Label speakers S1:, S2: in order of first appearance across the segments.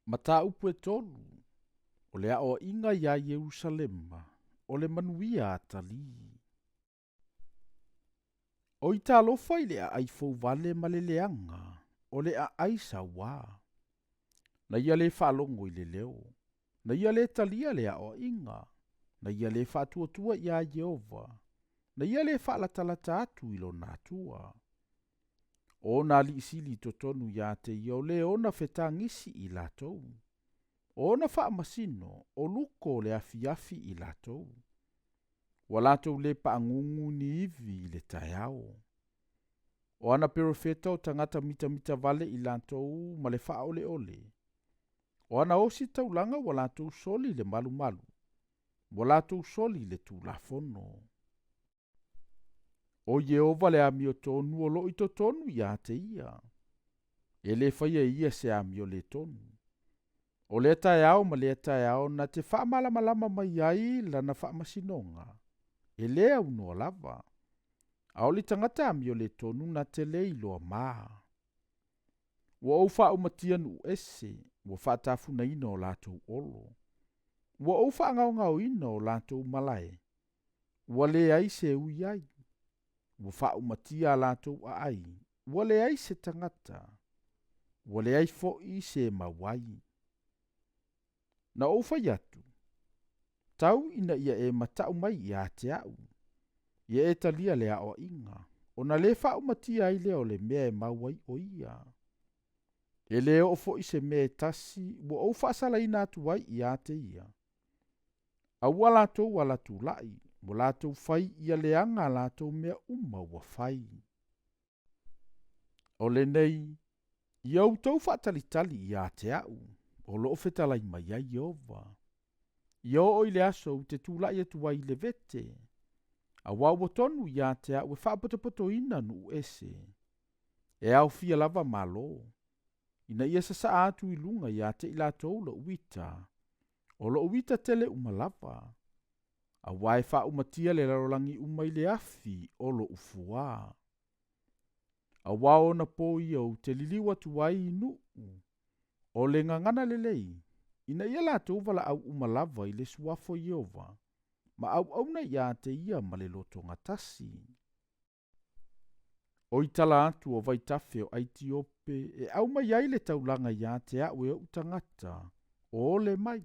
S1: Mataupu e tolu, o le aoaiga iā Ierusalema, o le manuia atalii. Oi talofa i le aai fouvale ma le leaga, o le aai sauā. Na ia lē faalogo i le leo, na ia lē talia le aoaiga, na ia lē faatuatua iā Ieova, na ia lē faalatalata atu i lona Atua. O ona alii sili i totonu iā te ia o lē ona fetagisi i latou. O ona faamasino, o luko o le afiafi i latou. Ua latou lē paagugu ni ivi i le taeao. O ana perofeta o tagata mitamita vale i latou ma le faaoleole. O ana ositaulaga ua latou soli le malumalu, ua latou soli le tulafono. O Ieova le amiotonu o loo i totonu iā te ia. E lē faia e ia se amio lē tonu. O lea taeao ma lea taeao na te faamalamalama mai ai lana faamasinoga, e lē aunoa lava. A o le tagata amio lē tonu na te lē iloa mā. Ua ou faaumatia nuu ese, ua faatafunaina o latou olo. Ua ou faagaogaoina o latou malae, ua leai se ui ai. Ua faaumatia a latou aai, ua leai se tagata, ua leai foi se mau ai. Na ou fai atu, tau ina ia e matau mai iā te a'u, ia e talia le aoaiga, ona lē faaumatia ai lea o le mea e mau ai o ia. E lē oo foi se mea e tasi ua ou faasalaina atu ai iā te ia. Aua latou ala tula'i, ua latou fai ia leaga a latou mea uma ua fai. O lenei, ia outou faatalitali iā te a'u, o loo fetalai mai ai Ieova. Ia oo i le aso ou te tula'i atu ai i le vete, auā ua tonu iā te a'u e faapotopotoina nuu ese, e aofia lava Malo, ina ia sasaa atu i luga iā te i latou lo'u ita, o lo'u ita tele uma lava, auā e faaumatia le lalolagi uma i le afi o lo'u fuā. Auā o ona pō ia ou te liliu atu ai i nuu, o le gagana lelei, ina ia latou valaau uma lava i le suafa o Ieova, ma auauna iā te ia ma le lotogatasi. Oi tala atu o vaitafe o Aitiope e aumai ai le taulaga iā te a'u e o'u tagata, o ole mai.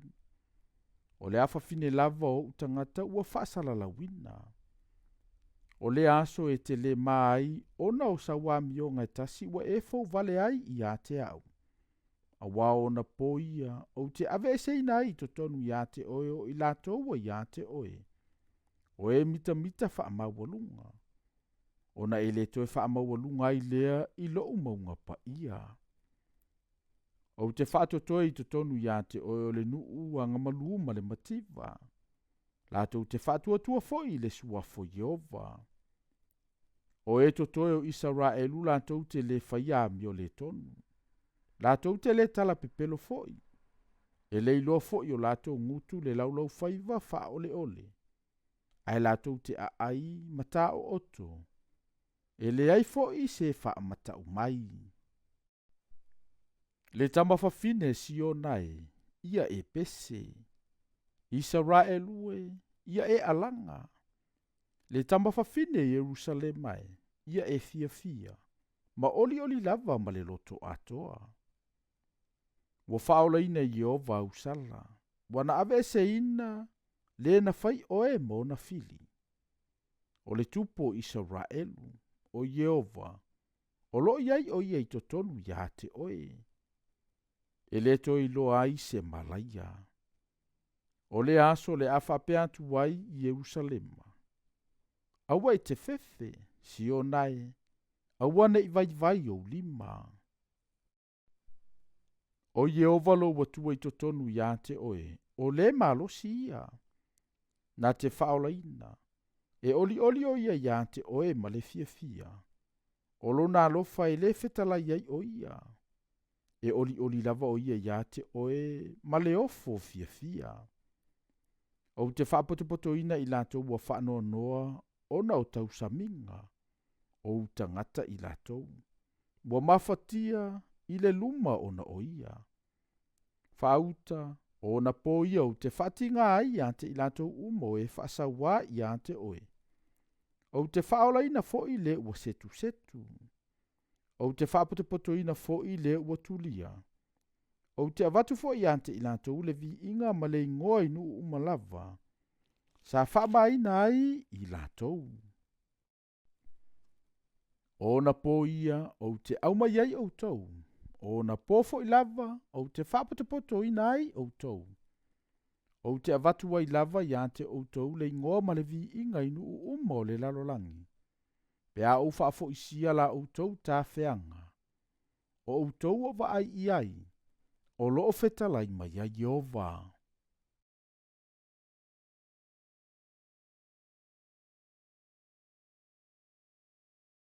S1: O le afafine lava o o'u tagata ua faasalalauina. O lea aso e te lē mā ai ona o sau amioga e tasi ua e fouvale ai iā te a'u. Auā o ona pō ia ou te aveeseina ai i totonu iā te oe o i latou ua iā te oe, o e mitamita faamaualuga, ona e lē toe faamaualuga ai lea i lo'u mauga paia. Ou te faatotoe i totonu iā te oe o le nuu agamalū ma le mativa, latou te faatuatua foi i le suafa o Ieova. O e totoe o Isaraelu latou te lē faia amio lē tonu, latou te lē tala pepelo foi, e lē iloa foi o latou gutu le laulaufaiva faaoleole, ae latou te aai ma taooto, e leai foi se faamata'u mai. Le tama fafine Siona e, ia e pese. Isaraelu e, ia e alaga. Le tama fafine Ierusalema e, ia e fiafia, ma olioli lava ma le loto atoa. Ua faaolaina e Ieova au sala, ua na aveeseina le na fai oe ma ona fili. O le Tupu o Isaraelu, o Ieova, o loo i ai o ia i totonu iā te oe. E lē toe iloa ai se malaia. O lea aso o le a faapea atu ai i Ierusalema, Aua e te fefe, Siona e, aua ne'i vaivai ou lima. O Ieova lou Atua i totonu iā te oe, o lē malosi ia, na te faaolaina, e olioli o ia iā te oe ma le fiafia, o lona alofa e lē fetalai ai o ia. E olioli lava o ia iā te oe ma le ofo fiafia. Ou te faapotopotoina i latou ua faanoanoa ona o tausamiga o ou tagata i latou, ua mafatia i le luma ona o ia. Faauta, o ona pō ia ou te faatigā ai iā te i latou uma o e faasauā iā te oe. Ou te faaolaina foʻi le ua setusetu. Ou te faapotopotoina foʻi le ua tulia. Ou te avatu foʻi iā te i latou le viiga ma le igoa i nuu uma lava, sa faamaina ai i latou. O ona pō ia ou te aumai ai outou, o ona pō foʻi lava ou te faapotopotoina ai outou. Ou te avatu ai lava iā te outou le igoa ma le viiga i nuu uma o le lalolagi, pe a ou faafoisia la outou tafeaga, o outou o vaai i ai, o loo fetalai mai ai Ieova.